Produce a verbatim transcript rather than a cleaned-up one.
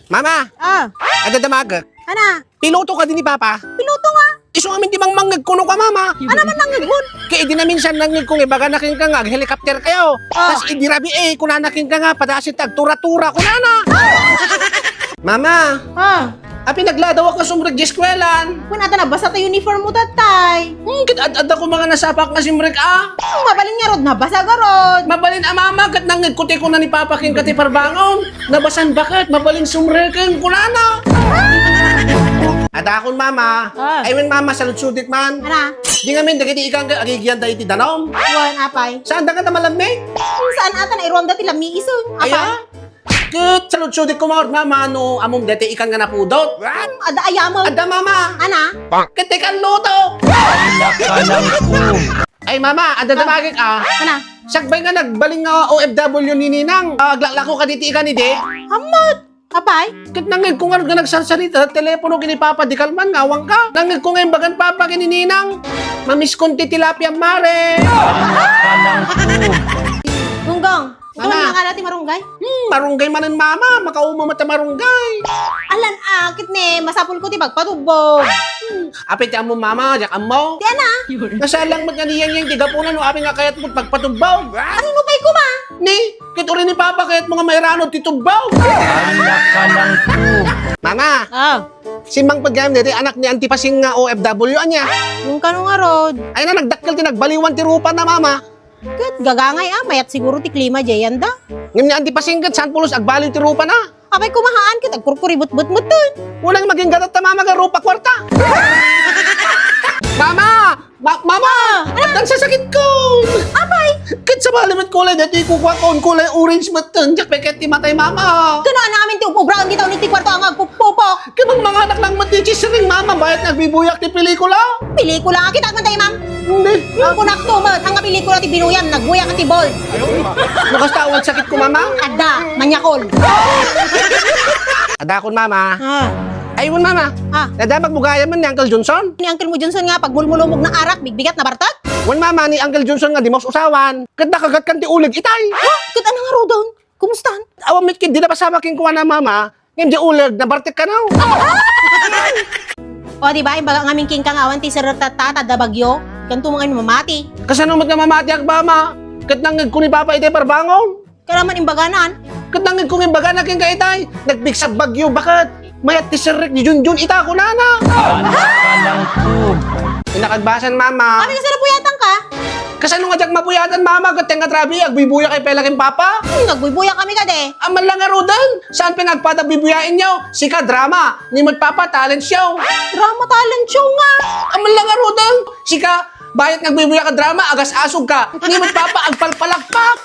Mama! Ah. Adda damagek. Ana? Piloto kadi ni Papa? Piloto nga. Isu ngamin ti mangmangngeg kuno ka, Mama. Ana man nangngegmo? Kay idi naminsan nangngegko nga ibagana kenka nga ag-helicopter kayo. Ah. Tas idi rabii, kunana kenka nga, padasit agtura-tura, kunana. Mama! Ah. Apay nagladawak nga sumrek di eskuelan? Wen, ata nabasa ta uniform mo, tatay. Hmm, ket ad-adda ko mga nasapak nga simrek, ah. Hmm, mabalin ngarud, nabasa garud. Mabalin a, Mama, ket nangngegko ti kuna ni Papa kenka ti parbangon. Nabasan baket, mabalin sumreken, kunana. Adakon, Mama. Ah. Ay, wen, Mama, saludsudik man. Ana? Di ngamin, dagiti ikan ket agigianda iti danum. Wen, apay? Saan da nga ta malammi? Hmm, saan ata nairuamda ti lammi isun? Apay? Aya? Ket saludsudik ko, Mama, no ammom daytoy ikan nga napudot. Hmm, adda ayamon. Adda, Mama. Ana? Ket ti ikan luto. Ay, Mama, adda damagek, ah. Ana? Sakbay nga nagbalin nga O F W ni Ninang, ah, aglaklako kadi ti ikan idi. Ammot. Apay? Ket nangngegko ngarud nga nagsarsarita ti telepono ken ni Papa, di kalman nga awan ka. Nangngegko nga imbagan Papa ken ni Ninang, mamiskon ti tilapia, mare. Gunggong, Mama. Ikaw nga ti marunggay? Hmm, marunggay manen, Mama. Makauma met a marunggay. Alan, ah, ket ne, masapulko ti pagpatubbog. Hmm, apay ti ammom, Mama, diak ammo? Ti ana? Nasalang met nga niyang ti gapuna no apay nga kayatmo pagpatubbog. Ano pay kuma? Ni, ket uray ni Papa kayatmo nga mairano ti tubbog. Mama! Ah. Simmangpet gayam daytoy anak ni Auntie Pasing nga O F W, ania? Yung kano ngarud? Ay na, nagdakkel ti nagbaliwan ti rupana, Mama. Ket gagangay a, mayat siguro ti klima diay yanda. Ngem ni Auntie Pasing ket saan pulos agbaliw ti rupana. Apay kumahaan ket agkurkuributbut metten. Unang maging gadat ta, Mama, nga rupa kwarta. Mama! Ma-, Mama! Ah, ano? Addan sasakit ko! Apay? Ket sabali met kulay daytoy kukuakon, kulay orange metten. Diak pay ket ti matay, Mama. Kano ana amin ti ub-ubraon dita uneg ti kwarto nga agpupupok. Ket manganak lang met ti tsisiring, Mama, bayat nga agbibuyak ti pelikula. Pelikula? Kita man tayo, ma'am. Hindi. Ang kunak to, ma-, ang pelikula ti binuyam, nagbuyak ti ball. Nakastawan sakit ko, Mama. Adda, manyakol. Adakon, Mama. Ah. Ay, wen, Mama. Ah. Nadamag mo gayam ni Uncle Johnson? Ni Uncle mo Johnson nga, pagmulmulumog na arak, bigbigat na bartak? Wen, Mama, ni Uncle Johnson nga di maus-usawan. Ket nakagat kan ti uleg itay. Ha? Ket ano nga rodon? Kumusta? Awan met ket di napasama kenkuana, Mama. Ngem di uleg, nabartek kano. O, di ba? Imbaga ngamin kenka nga awan ti serrek tatta, ta adda bagyo. Kanto mo ngamin mamati. Kasano met nga mamatiak, Mama? Ket nangngegko ni Papa itay parbangon. Karaman imbaganan. Ket nangngegko nga imbagana kenka itay. Nagbigsag bagyo, baket mayat ti serrek ni Junjun ita, kunana. Inakagbasan, Mama. Kami kasano puyatan ka? Kasano nga diak mapuyatan, Mama? Ket tenga trabi, agbuybuyak ay pela ken Papa? Hmm, agbuybuyak kami kadi. Aman lang ngaruden, saan pay nga agpada buybuyaenyo? Sika, drama. Ni met Papa, talent show. Drama talent show nga. Aman lang ngaruden, sika, bayat nga agbuybuyak a drama, agas-asog ka. Ni met Papa, agpalpalakpak.